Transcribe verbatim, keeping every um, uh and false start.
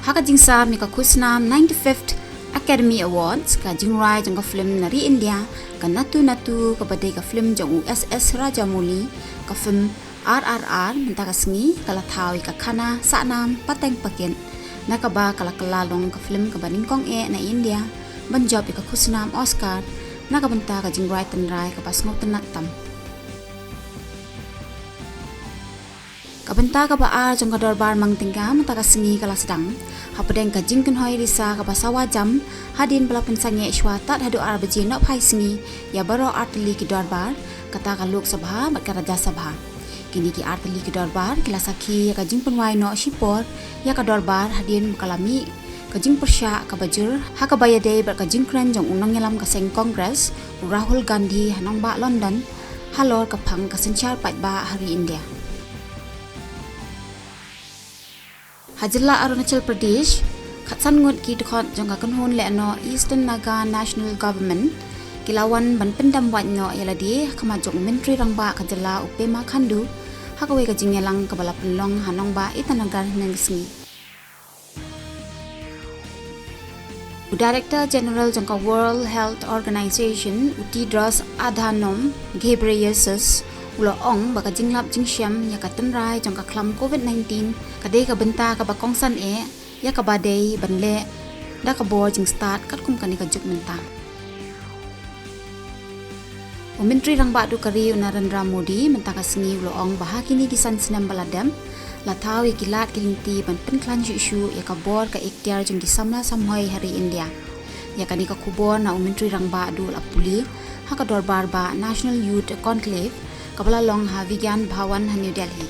Ha ka jingsam ïa ka khusnam ninety-fifth Academy Awards, ka jingrai jong ka film na ri India, ka Naatu Naatu, kaba dei ka film jong u S S Rajamouli, ka film R R R mynta ka sngi ka la thaw ïa ka khana sahnam pateng pakit, na kaba ka la kylla long ka film kaba nyngkong eh na India ban jop ïa ka khusnam Oscar na ka bynta ka jingrai tynrai kaba sngewtynnat tam. Ka bynta kaba ar jong ka dorbar mang tyngka mynta ka sngi ka la sdang hapdeng ka jingkynhoi risa kaba sawa jam, hadien ba la pynsangeh shuwa tad haduh ar baje nohphai sngi ïa baroh artylli ki dorbar, kata ka Lok Sabha bad ka Rajya Sabha. Kine ki artylli ki dorbar ki la sakhi ïa ka jingpynwai noh shipor ïa ka dorbar hadien ba ka la mih ka jingpyrshah kaba jur ha kaba ïadei bad ka jingkren jong u nongïalam ka seng Congress, u Rahul Gandhi, ha nongbah London halor ka phang ka synshar paidbah ha ri India. Ha jylla Arunachal Pradesh, khatsan ngut ki dkhot jong ka kynhun lehnoh Eastern Naga National Government ki la wan ban pyndam wait noh ïa lade ha khmat jong u Myntri Rangbah ka jylla, u Pema Khandu, ha kawei ka jingïalang kaba la pynlong ha nongbah Itanagar hynne ka sngi. U Director General jong ka World Health Organization, u Tedros Adhanom Ghebreyesus, u la ong ba ka jinglap jingshem ïa ka tynrai jong ka khlam COVID nineteen ka dei ka bynta kaba kongsan eh ïa kaba dei ban leh da ka bor jingstad katkum kane ka juk mynta. U Myntri Rangbah duh ka ri, u Narendra Modi, mynta ka sngi u la ong ba ha kine ki san snem ba la dep, la thaw ïa ki lad ki lynti ban pynkhlaiñ shuh shuh ïa ka bor ka iktiar jong ki samla samhoi ha ri India. Ïa kane ka khubor na u Myntri Rangbah duh la pule ha ka dorbar bah National Youth Conclave kaba la long ha Vigyan Bhawan ha New Delhi.